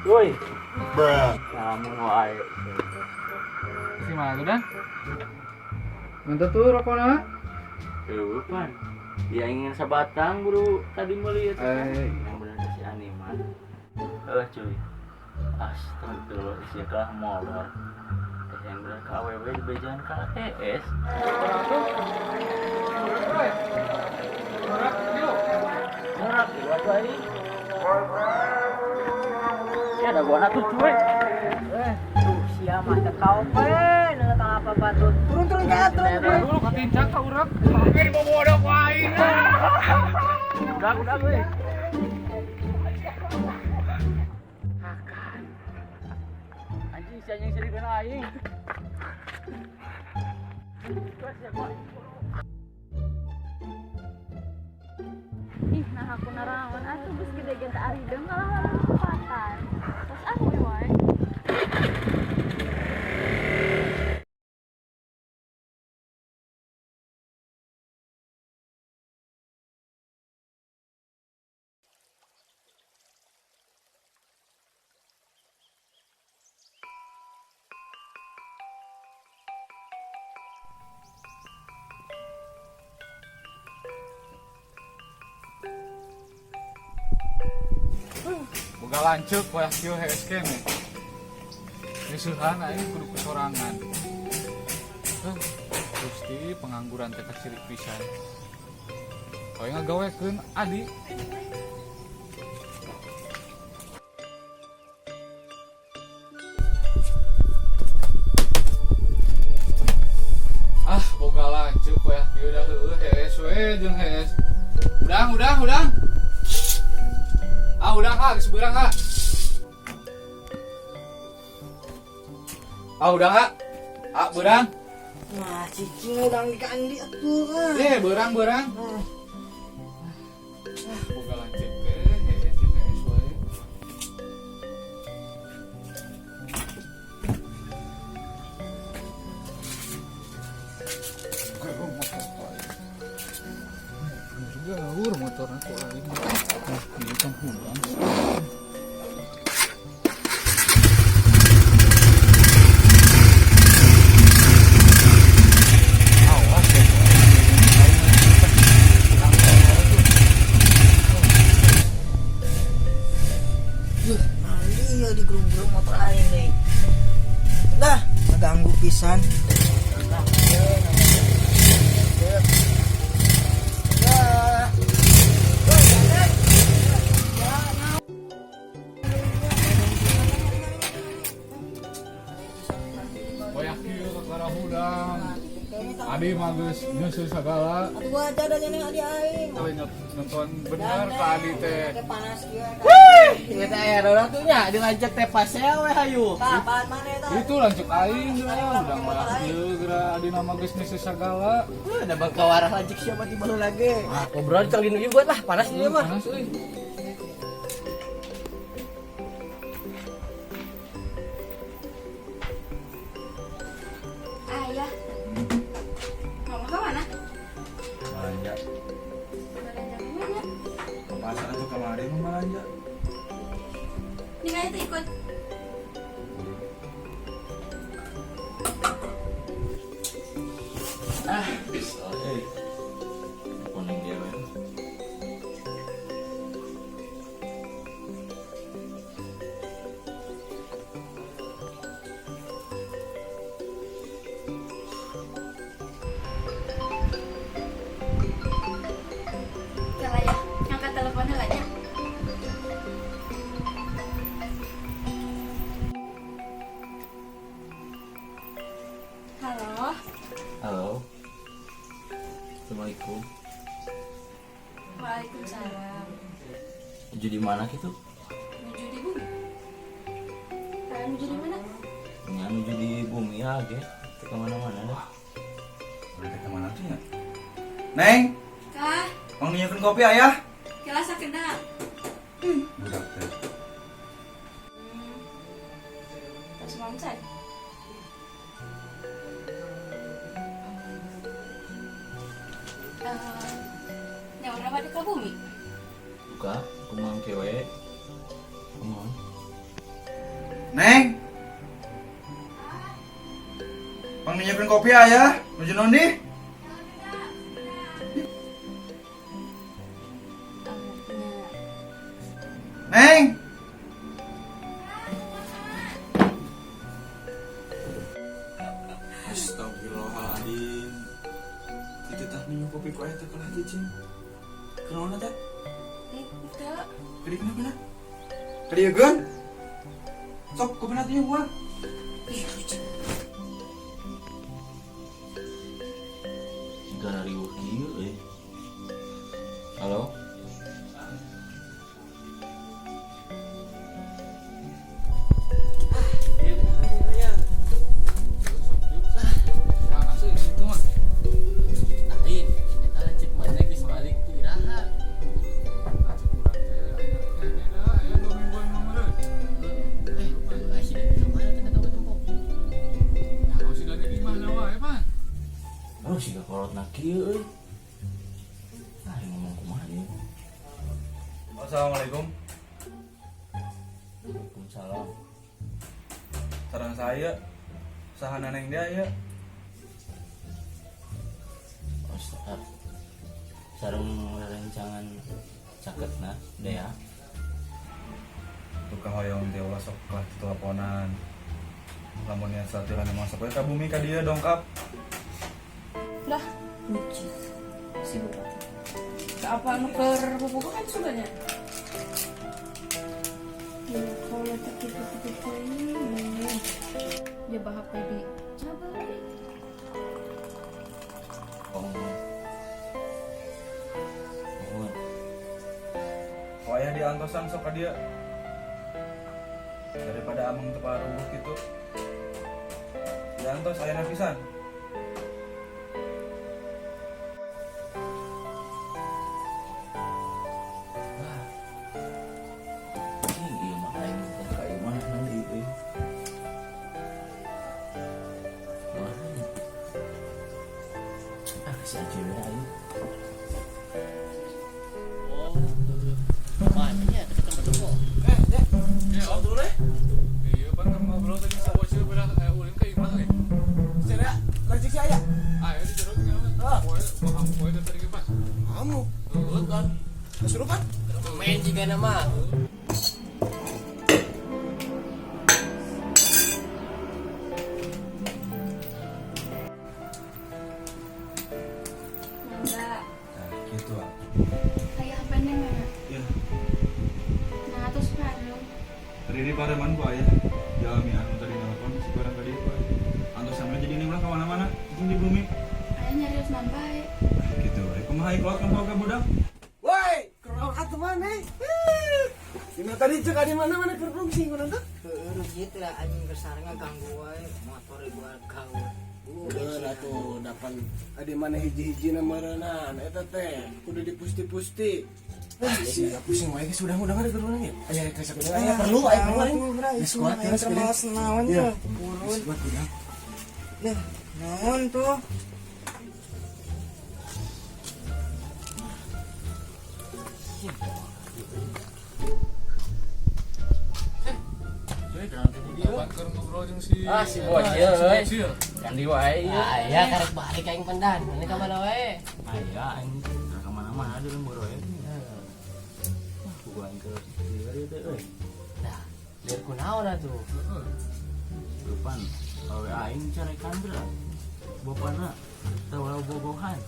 Woi. Ngalamun wae. Si mana tuh dah? Mantap tuh rokokna. Tuh pan. Dia ingin sabatang bro tadi meuli eta kan. Eh. Yang bener si Animan. Alah cuy. Astagfirullah sia kalah molor. Eh, yang bener ka awewe di bejaan ka ES. Norak gitu atuh aing. Ya ada gua tuh cuy. Tuh sia mah teu kaop we neuleuh ka apa batur. Turun turun ka turun. turun. Dulu katincak ka urang. Oke dibobodo ku aing. Udah euy. Anjing si anjing serikeun aing. Ih, nah aku naraon atuh geus gede ge teh arideung kalah lamun kupatan. Terus ah we wae. Boga lanceuk wayah kieu hees keneh. Nyeusehan aing kudu kusorangan. Heuh, Gusti pengangguran teh kaciri pisan. Hoyong ngagawekeun adi. Ah, boga lanceuk wayah kieu dah heueuh hees we jeung hees. Udang, udang, udang. Ah, udang ah, geus beurang ah. Ah, udang ah. Ah, beurang. Nah, cicing udang dikandi atuh ah. Eh, beurang, beurang. Ah. Ah, boga lanceuk teh hees jeung hees we. Gaur motorna ku aing. Ah, ieu kan hudang. Awas ya. Mandi ya di gerung-gerung motor aing nih. Dah, ngeganggu pisan. Dah. Wayah kieu kakara hudang. Adi mah geus nyeuseuh sagala. Atuh wajar da nyeneng adi aing. Kali nonton bener ka adi teh. Teh panas kieu. Ieu teh aya urang tuh nya dilanjut teh pasel we hayu. Tah, apaan mana eta? Itu lanjut aing geura, udang wayah kieu geura adi nama geus nyeuseuh sagala. Heuh, da bakal warah lanjut siapa di baheula lagi. Ah, ngobrol di tong buat lah, panas ieu mah. Panas euy. Ayah. Mama ke mana? Belanja. Belanja ke mana? Ke pasar atau kemari mau belanja? Nih kayak itu ikut. Ah, bisa euy. Kuning dia we. Salah ya, ngangkat teleponnya lah ya. Halo, Halo. Assalamualaikum. waalaikumsalam. Nuju di mana gitu? Nuju di bumi. Kalian nuju di mana? Nya nuju di bumi ya ge. Teu ka mana-mana dah. Udah ke mana tuh ya? Neng, Kah, mau nyiapin kopi ayah? kelas sakena. Budak teh. Terus mau. Eh, nyawa balik ke bumi. Buka, kumaha kewe. Kumaha? Anu nyiapin kopi aya, nuju nondi. Neng. Astagfirullahaladzim. Itu tah minum kopi ku aya teh kalah cicing. Kunaon teh? Henteu. Kadi kenapa na? Kadi yegeun? Sok kopi na teh gua. Gara riweuh kieu euy. Halo? Panas euy itu mah. Lain, eta lanceuk mana geus balik ti iraha. Lanceuk urang teh anyar kene da aya 2 mingguan mah meureun. Eh, si Dani kemana teh kata tempo? Nah, si Dani di mana wae, Pan? Aduh siga kolotna kieu euy. Ah, ngomong kumaha ieu? Assalamualaikum. Waalaikumsalam. Sarang saya saha neneng dia ya. Ustaz. Sareng rerencangan caketna dea. Tukang hoyong teh ulah sok kalah teleponan. Lamun niat satiran masuk we ka bumi ka dieu dongkap. Lah, lucu. Si bapak. Ke apa anu keur bobogohan suganya? Ya, kalau tak gitu-gitu teuing. Jaba HP di coba. Oh. Mohon. Kok aya di antosan sok ka dieu. Daripada ameng teu paruguh kitu. Di antos aya pisan. Wah. Ih, ieu mah aing teh ka imah nanti euy. Wah. Ah, si Acil we aing. Oh, mana nya teh ketemu tempo. Ya, oh dulu deh. Iya, pan keur ngobrol tadi si bocil beda ulin ka imah ge. Cenah, lanceuk si aya. Ah, ya di jero tinggal mah. Poe, mah poe teh tadi ge, Pan. Kamu Heeh. kan kesurupan? Main juga nama. Mangga. Nah, gitu ah. Aya HP neng mana? Iya. Nah, terus bareng. Tadi di pareman ku aya. Jalmi anu tadi nelpon si barang ka dieu ku aya. Antosan we jadi neng ulah ka mana-mana cicing di bumi. Aya nyarios bae. Nah, gitu we. Kumaha ieu kolot ka budak? Woi, kurang atuh mana? Dina tadi cek di mana-mana keur rungsing kunaon tuh? Heueuh nu kieu teh anjing kesarengna ganggu wae motor gua gawe. Bener atuh dapan adi mana hiji-hiji meureunnan eta teh kudu dipusti-pusti. Ah, si pusing wae geus udang-udang ada keur urang ya. Aya ka sakudu aya perlu aya perlu aing. Geus kuat ya Terus naon Iya. tuh? Purun. Geus kuat udang. Lah, naon tuh? Kapan keur ngobrol jeung si Ah, si bocil, si euy. bocil. Kandi wae ieu. Aya karek balik aing pendan. Mana ka mana wae? Aya aing ka mana-mana di lembur wae. Wah, kudu aing ke lieur ieu teh euy. Nah, lieur kunaon atuh? Heeh. Depan awe aing carekan geura. Bapana tawa bobogohan.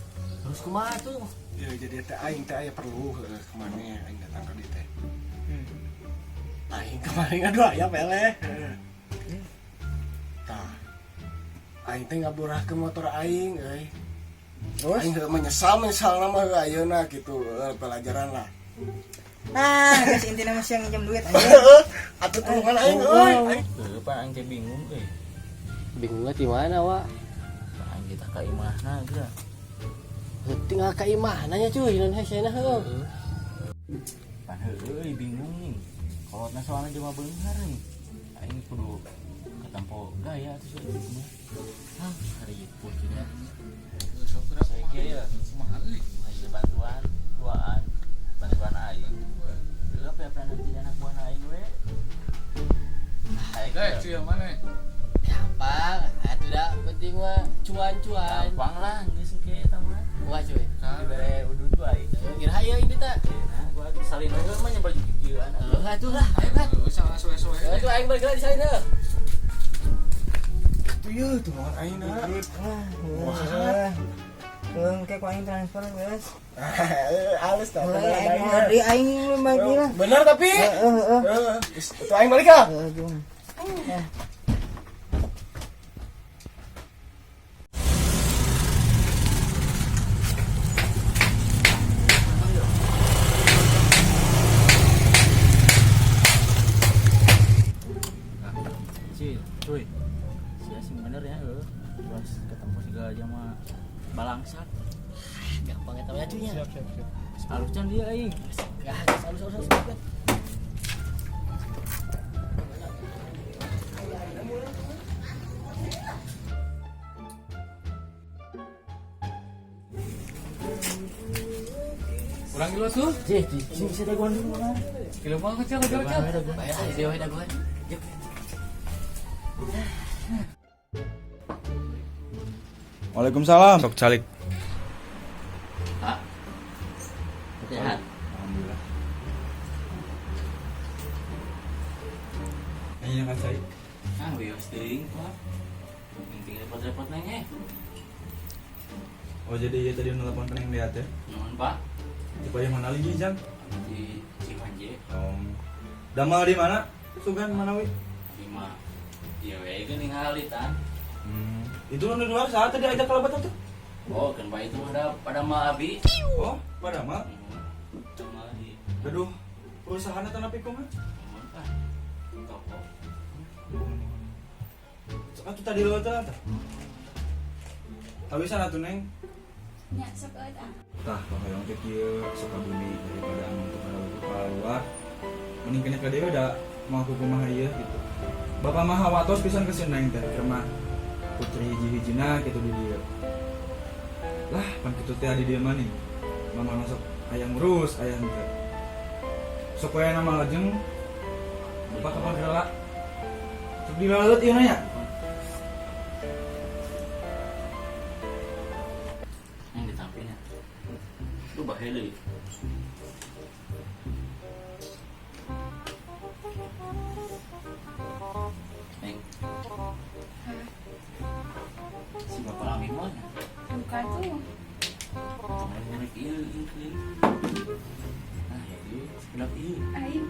Terus kumaha tuh? Ya jadi teh aing teh aya perlu heueuh ka maneh aing datang ka dieu teh. Aing kemarin aduh aya peleh. Tah. Aing teh ngaburahkeun motor aing euy. Terus? Aing heueuh menyesal nama heueuh ayeuna gitu heueuh, pelajaran lah. Nah, geus intina mah sia nginjem duit anjing. Atuh tulungan aing euy. Aing Heueuh pan aing teh bingung euy. Bingungnya di mana, Wak? Pan aing kita ka imahna geura. Tinggal ka imah nanya cuy, non hesena heueuh. Pan heueuh euy bingung nih. Kolotna soalna jelema beunghar nih. Aing kudu katempo gaya atuh sia itu mah. Hah, hari nya. Sok geura Saya kumaha kieu ya. Kumaha euy? Aing bantuan, duaan, bantuan aing. Heueuh apa ya nanti anak buah aing we. Aing Dek, cia mana? Gampang, atuh da penting mah cuan-cuan. Gampang lah geus engke eta mah. Wah cuy. Dibere udud wae. Kira hayo ini ta. Nah, gua salin we mah nya baju kikieuan. Heuh atuh lah, ayo kan. Salah suwe-suwe. Atuh aing balik di sana. Tuh yeuh tulungan aing na. Wah. Engke ku aing transfer geus. Halus tah. Aing mau di aing balik lah. Bener tapi. Heeh heeh. Heeh. Geus atuh aing balik ah. Heeh, jung. Cil, cuy. Sia sing bener ya heuh. Terus ketemu segala jama balangsak. Gampang eta mah cuy nya. Siap, siap, siap. Alus can dia aing. Gah, halus halus halus. Urang dulu tuh. Jih, sing bisa dagoan dulu mah. Kilo mah kecil kecil kecil. Bayar aja dewe dagoan. Yuk. Waalaikumsalam. Sok calik. Pak. Sehat. Alhamdulillah. Ini kan cai. Ah, wios teuing, Pak. Penting repot-repot neng eh. Oh jadi iya tadi nelpon ke neng lihat ya. Nuhun, Pak. Coba yang mana lagi Jang? Di Cimanje. Oh. Damal di mana? Sugan mana wi? Lima. Iya we geuning halitan. Hmm. Itu nu di luar saat tadi ajak ke lebat tuh. Oh, kan Pak itu ada pada ma abi. Oh, pada mah. Cuma di Aduh, perusahaan atau napi kumaha? nuhun, Pak. Toko. Atuh tadi lo tuh atuh. Tawisan atuh neng. Nya sok euy ah. Tah, hoyong teh kieu Sukabumi daripada anu teu keluar. Mending kena ka dieu da mau aku kumaha ieu gitu. Bapak mah hawatos pisan ke si neng teh keur mah putri hiji-hijina gitu di dieu. Lah, pan kitu teh di dieu mah nih. Mama masuk aya ngurus, aya henteu. Sok we nama lajeng Bapak kapan rela? Sok dilalut ieu nya. Yang ditampilnya. Lu bahaya deui. Neng. Si bapak lami mana? Buka tuh. Temen nyari ieu ieu ieu. Nah, ya ieu, sekedap ieu. Aing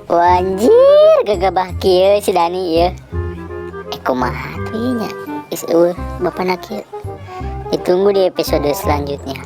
Wanjir gegabah kieu si Dani ieu. Eh kumaha tuh ieu nya? Geus eueuh bapana kieu. Ditunggu di episode selanjutnya.